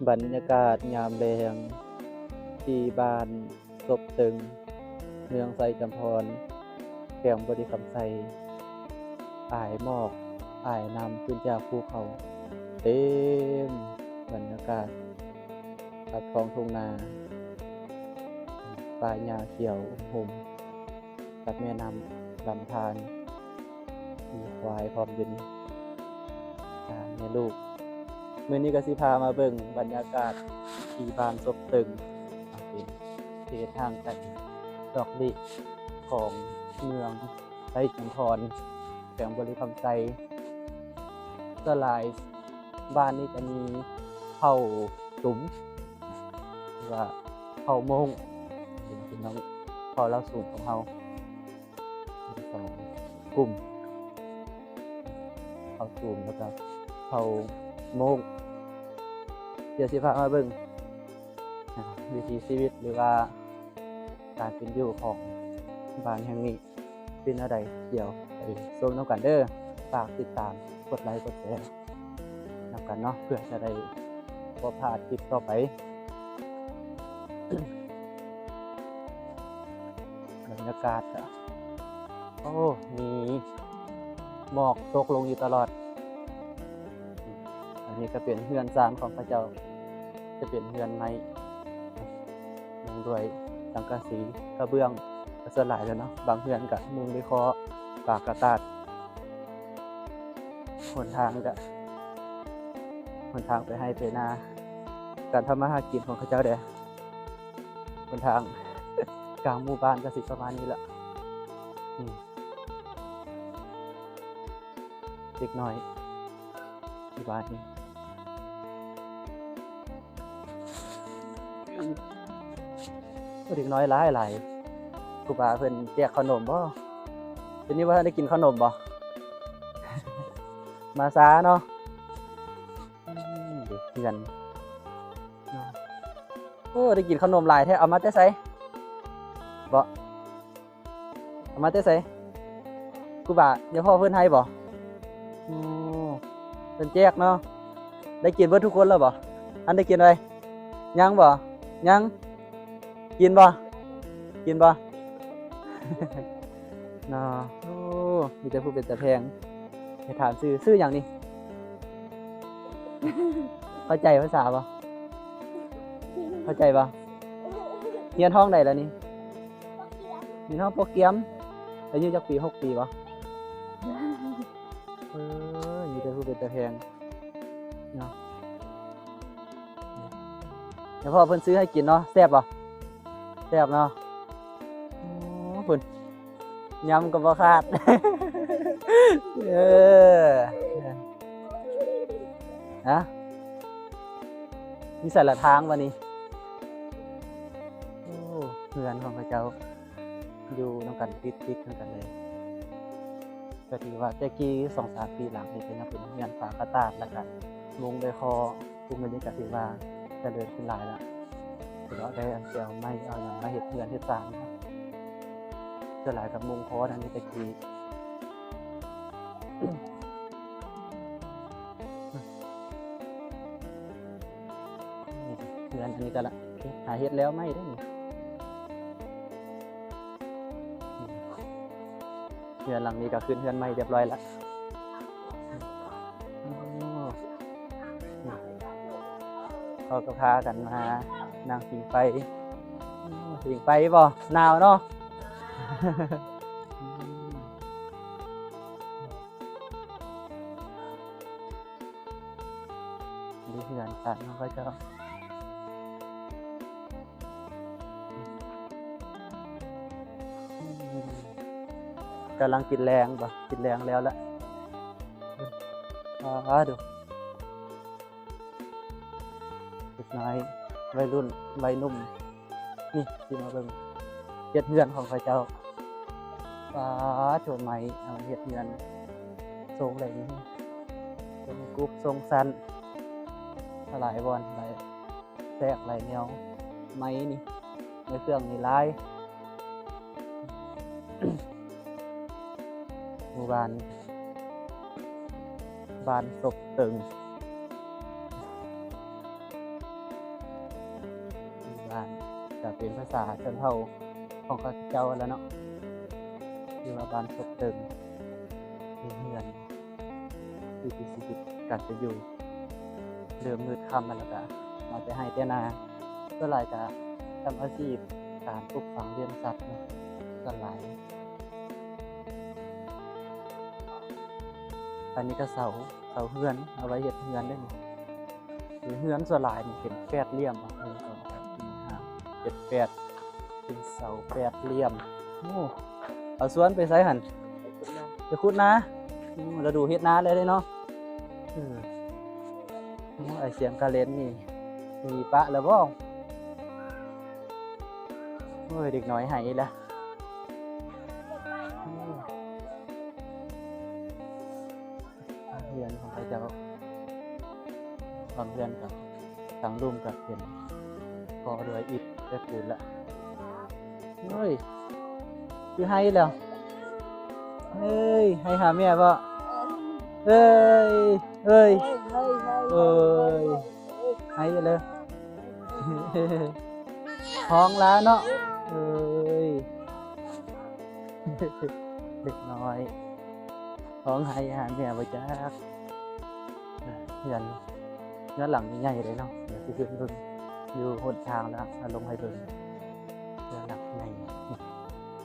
ບັນຍາກາດຍາມແລງທີ່ບ້ານສົບເຕີງ ເມືອງໄຊຈຳພອນ ແຂວງບໍລິຄຳໄຊ. ອາຍໝອກອາຍນ້ຳຂຶ້ນຈາກພູເຂົາ ເຕັມບັນຍາກາດກັບທ້ອງທົ່ງນາ ປ່າຫຍ້າຂຽວອຸມ ກັບແມ່ນ້ຳລຳທານ ມີຄວາຍພ້ອມຢູ່ນີ້ ສາມແມ່ລູກ. ມື້ນີ້ກໍຊິພາມາເບິ່ງບັນຍາກາດທີ່ບ້ານສົບເຕີງ ເປັນເຂດຫ່າງໄກດອກຫຼີກຂອງເມືອງໄຊຈຳພອນ ແຂວງບໍລິຄຳໄຊ. ສ່ວນຫຼາຍບ້ານນີ້ຈະມີເຜົ່າຕຸມ ຫຼືວ່າເຜົ່າໂມ້ງ ເປັນພີ່ນ້ອງເຜົ່າລາວສູງຂອງເຮົາ ສອງກຸ່ມ ເຜົ່າຕູມ ແລ້ວກໍເຜົ່າໂມ້ງ. ດຽວຊິພາມາເບິ່ງ ອາ ວິຖີຊີວິດ ຫຼືວ່າການເປັນຢູ່ຂອງບ້ານແຫ່ງນີ້ເປັນແນວໃດ ດຽວໄປຊົມນຳກັນເດີ້. ຝາກຕິດຕາມ ກົດໄລ ກົດແຊ ນຳກັນເນາະ ເພື່ອຈະໄດ້ບໍ່ພາດຄລິບຕໍ່ໄປ. ບັນຍາກາດກະ ໂອ້ ມີໝອກຕົກລົງຢູ່ຕະຫຼອດ. ອັນນີ້ກະເປັນເຮືອນຊານຂອງເຂົາເຈົ້າ ຈະເປັນເຮືອນໄມ້ ມຸງດ້ວຍສັງກະສີ ກະເບື້ອງ ກະສ່ວນຫຼາຍແລ້ວເນາະ. ບາງເຮືອນກະມຸງດ້ວຍຄໍ່ ຝາກະຕາດ. ຫົນທາງກະ ຫົນທາງໄປໄຮ່ໄປນາ ການທຳມາຫາກິນຂອງເຂົາເຈົ້າເດ້. ຫົນທາງກາງໝູ່ບ້ານກະຊິປະມານນີ້ລະ. ອືມ ເດັກນ້ອຍຢູ່ບ້ານນີ້ ໂອ້ ເດັກນ້ອຍຫຼາຍໆ. ຄູບາເພິ່ນແຈກເຂົ້າໜົມບໍ? ດຽວນີ້ບໍ່ທັນໄດ້ກິນເຂົ້າໜົມບໍ? ມາຊ້າເນາະ. ອືມ ເຮືອນເນາະ. ໂອ້ ໄດ້ກິນເຂົ້າໜົມຫຼາຍແທ້. ເອົາມາແຕ່ໃສ? ເບາະ ເອົາມາແຕ່ໃສ? ຄູບາ ຢ່າພໍ່ເພິ່ນໃຫ້ບໍ? ໂອ້ ເພິ່ນແຈກເນາະ. ໄດ້ກິນເບິດທຸກຄົນແລ້ວບໍ? ອັນໄດ້ກິນໄວ້? ຍັງບໍ? ຍັງ? ກິນບໍ? ກິນບໍ? ເນາະ. ໂອ້ ມີແຕ່ຜູ້ເປັນຕາແພງ. ໃຫ້ຖາມຊື່ ຊື່ຫຍັງນີ້? ເຂົ້າໃຈພາສາບໍ່? ເຂົ້າໃຈບໍ່? ຮຽນຫ້ອງໃດແລ້ວນີ້? ຮຽນຫ້ອງປໍກຽມ. ອາຍຸຈັກປີ? ຫົກປີບໍ່? ເອີ ມີແຕ່ຜູ້ເປັນຕາແພງເນາະ. ແລ້ວພໍ່ເພິ່ນຊື້ໃຫ້ກິນເນາະ. ແຊບບໍ່? ແຊບເນາະ. ໂອ້ ພຸ້ນ ຍຳກໍບໍ່ຂາດ. ເອີ ຮະ ມີໃສລະທາງບາດນີ້. ໂອ້ ເຮືອນຂອງເຂົາເຈົ້າຢູ່ນຳກັນ ຕິດໆນຳກັນເລີຍ. ກໍຖືວ່າແຕ່ກີ້ສອງສາມປີຫຼັງນີ້ກໍຍັງເປັນເຮືອນຝາກະຕາດ ແລ້ວກະມຸງດ້ວຍຄໍ່. ທຸກມື້ນີ້ກໍຖືວ່າຈະເລີນຂຶ້ນຫຼາຍແລ້ວ ເພາະວ່າໄດ້ອັນໄປເອົາໄມ້ເອົາຫຍັງມາເຮັດເຮືອນເຮັດຊານ. ສ່ວນຫຼາຍກໍມຸງຄໍ່ນັ້ນແຕ່ກີ້. ນີ້ເຮືອນອັນນີ້ກໍລະ ຫາເຮັດແລ້ວໄມ້ເດ້ນີ້. ເຮືອນຫຼັງນີ້ກໍຂຶ້ນເຮືອນໃໝ່ຮຽບຮ້ອຍລະ. ໂອ້ ເຂົາກໍພາກັນມານັ່ງຜິງໄຟ. ຜິງໄຟບໍ່? ໜາວເນາະ. ນີ້ເຮືອນຊານຂອງເຂົາເຈົ້າ. ກຳລັງກິນແລງບໍ່? ກິນແລງແລ້ວລະ. ອາ ດູ ເດັກນ້ອຍ ໄວລຸ້ນ ໄວໜຸ່ມ. ນີ້ ຊິມາເບິ່ງເຮັດເຮືອນຂອງເຂົາເຈົ້າ. ປາໂທ້ ໄມ້ເອົາເຮັດເຮືອນຊົງໃດນີ້ ຊົງກຸບຊົງຊັ້ນ ຫຼາຍບ່ອນ ຫຼາຍແຊກ ຫຼາຍແນວ. ໄມ້ນີ້ ໄມ້ເຄື່ອງນີ້ຫຼາຍ. ໝູ່ບ້ານ ບ້ານສົບເຕີງ. ເປັນພາສາຊົນເຜົ່າຂອງເຂົາເຈົ້າຫັ້ນລະເນາະ ຫຼືວ່າບ້ານສົບເຕີງ ເປັນເຮືອນ ວິຖີຊີວິດການເປັນຢູ່ ເລີ່ມມືດຄ່ຳມາແລ້ວກະມາແຕ່ໄຮ່ແຕ່ນາ ສ່ວນຫຼາຍກະທຳອາຊີບການປູກຝັງລ້ຽງສັດເນາະ ສ່ວນຫຼາຍ. ອັນນີ້ກະເສົາ ເສົາເຮືອນ ເອົາໄວ້ເຮັດເຮືອນເດ້ນີ້ ເຮືອນສ່ວນຫຼາຍນີ້ເປັນແປດຫຼ່ຽມ ໜຶ່ງ ສອງ ສາມ ສີ່ ຫ້າ ເຈັດ ແປດ ເປັນເສົາແປດຫຼ່ຽມ. ໂອ້ ເອົາສວນໄປໃສຫັ້ນ? ໄປຂຸດນາ ໄປຂຸດນາ. ໂອ້ ລະດູເຮັດນາແລ້ວເດ້ເນາະ. ເອີ ໂອ້ ອ້າຍສຽງກະເລັນນີ້ ມີປະແລ້ວບໍ່? ໂອ້ຍ ເດັກນ້ອຍໄຫ້ອີກແລ້ວ. ເຮືອນຂອງເຂົາເຈົ້າ ບາງເຮືອນກະ ທາງລຸ່ມກະເປັນກໍ່ດ້ວຍອິດແລະປູນລະ. ເຮີ້ຍ ຄືໄຫ້ແລ້ວ. ເຮີ້ຍ ໄຫ້ຫາແມ່ບໍ່? ເອີຍ ເອີຍ ເອີຍ ເອີຍ ເອີຍ ເອີຍ ເອີຍ ເອີຍ ໄຫ້ເລີຍ. ຮ້ອງລາເນາະ ເອີຍ ເດັກນ້ອຍຮ້ອງໄຫ້ຫາແມ່ບໍ່ຈັກ. ເຮືອນ ເຮືອນຫຼັງນີ້ໃຫຍ່ເດ້ເນາະ ດຽວຊິຂຶ້ນເບິ່ງຢູ່ຫົນທາງແລ້ວ ເອົາລົງໃຫ້ເບິ່ງ. ເຮືອນຫຼັງໃຫຍ່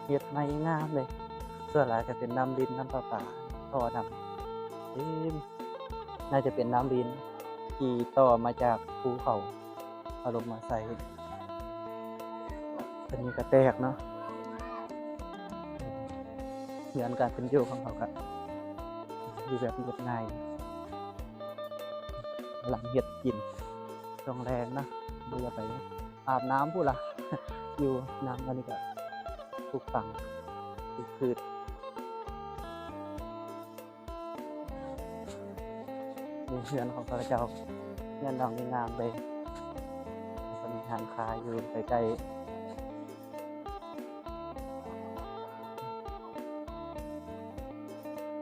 ເຮັດໃໝ່ງາມເລີຍ. ສ່ວນຫຼາຍກະເປັນນ້ຳລິນ ນ້ຳປະປາ ທໍ່ນ້ຳເຕັມ ໜ້າຈະເປັນນ້ຳລິນທີ່ຕໍ່ມາຈາກພູເຂົາ ເອົາລົງມາໃສ່. ອັນນີ້ກະແຕກເນາະ. ເຮືອນການເປັນຢູ່ຂອງເຂົາກະຢູ່ແບບລຽບງ່າຍ ກຳລັງເຮັດກິນຊ່ວງແລງເນາະ. ບໍ່ຢາກໄປອາບນ້ຳພຸ້ນລະ ຢູ່ນຳ. ອັນນີ້ກະປູກຝັງ ປູກພືດ. ນີ້ເຮືອນຂອງເຂົາເຈົ້າ ເຮືອນຫຼັງນີ້ງາມເດ້. ເພິ່ນມີຮ້ານຄ້າຢູ່ໃກ້ໆ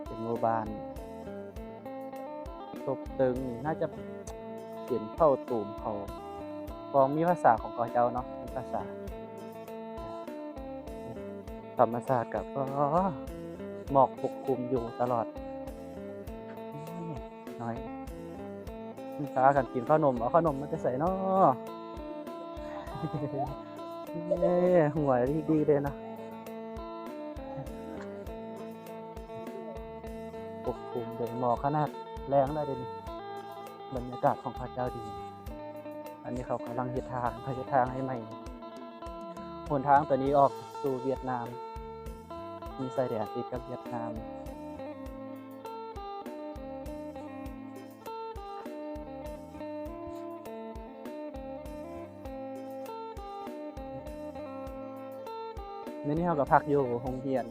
ເປັນໝູ່ບ້ານສົບເຕີງ. ນີ້ໜ້າຈະເປັນເຜົ່າຕູມເຂົາ ຄວາມມີພາສາຂອງເຂົາເຈົ້າເນາະ ມີພາສາ. ທຳມະຊາດກະ ໂອ້ ໝອກປົກຄຸມຢູ່ຕະຫຼອດ. ນ້ອຍ ພາກັນກິນເຂົ້າໜົມ ເອົາເຂົ້າໜົມມາແຕ່ໃສເນາະ? ເອີ ຫົວດີໆເດ້ເນາະ ປົກຄຸມເດ້. ໝອກຂະໜາດແລງໄດ້ເດ້ນີ້ ບັນຍາກາດຂອງເຂົາເຈົ້າດີ. ອັນນີ້ເຂົາກຳລັງເຮັດທາງ ເຂົາເຮັດທາງໃຫ້ໃໝ່. ຫົນທາງໂຕນີ້ອອກສູ່ຫວຽດນາມ ມີຊາຍແດນຕິດກັບຫວຽດນາມ. ມື້ນີ້ເຮົາກະພັກຢູ່ໂຮງຮຽນ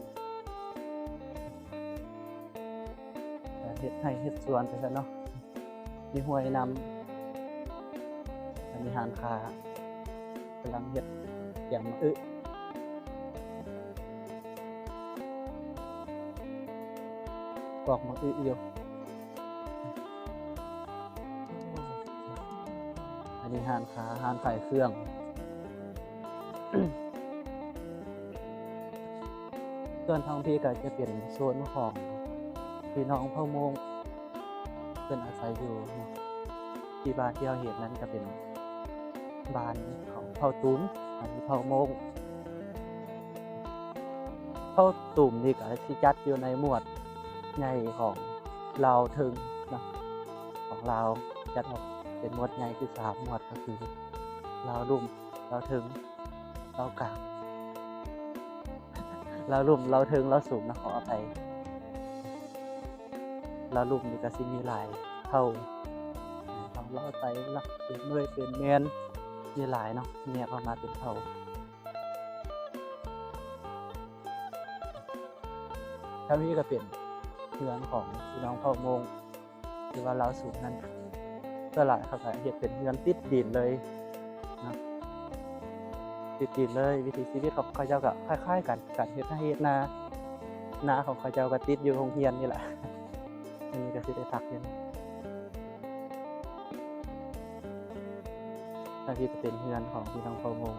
ເຮັດໄຮ່ເຮັດສວນໄປຊັ້ນເນາະ. ມີຫ້ວຍນຳ. ອັນນີ້ຮ້ານຄ້າກຳລັງເຮັດ ກຽມມະອຶ ປອກມະອຶຢູ່. ອັນນີ້ຮ້ານຄ້າ ຮ້ານຂາຍເຄື່ອງ. ສ່ວນທາງພີ້ກະຈະເປັນໂຊນຂອງພີ່ນ້ອງເຜົ່າມົ້ງ ເພິ່ນອາໄສຢູ່ເນາະ. ທີ່ບ້ານທີ່ເຮົາເຫັນນັ້ນກະເປັນບ້ານຂອງເຜົ່າຕູມ ອັນນີ້ເຜົ່າມົ້ງ. ເຜົ່າຕູມນີ້ກະຊິຈັດຢູ່ໃນໝວດໃຫຍ່ຂອງລາວເທິງເນາະ ຂອງລາວ ຈັດອອກເປັນໝວດໃຫຍ່ຄືສາມໝວດ ກະຄືລາວລຸ່ມ ລາວເທິງ ລາວກາງ ລາວລຸ່ມ ລາວເທິງ ລາວສູງນະ ຂໍອະໄພ. ລາວລຸ່ມນີ້ກະຊິມີຫຼາຍເຜົ່າ ທັງລາວ ໄຕ ລາວ ເປັນເໝີຍ ເປັນແມນ ມີຫຼາຍເນາະ ແຍກອອກມາເປັນເຜົ່າ. ທາງນີ້ກະເປັນເຮືອນຂອງພີ່ນ້ອງເຜົ່າມົ້ງ ຫຼືວ່າລາວສູງນັ້ນ ສ່ວນຫຼາຍເຂົາກະເຮັດເປັນເຮືອນຕິດດິນເລີຍເນາະ ຕິດດິນເລີຍ. ວິຖີຊີວິດຂອງເຂົາເຈົ້າກະຄ້າຍໆກັນ ການເຮັດໄຮ່ເຮັດນາ ນາຂອງເຂົາເຈົ້າກະຕິດຢູ່ໂຮງຮຽນນີ້ລະ. ອັນນີ້ກະຊິໄດ້ພັກຢູ່ນີ້. ທາງນີ້ກະເປັນເຮືອນຂອງພີ່ນ້ອງເຜົ່າມົ້ງ.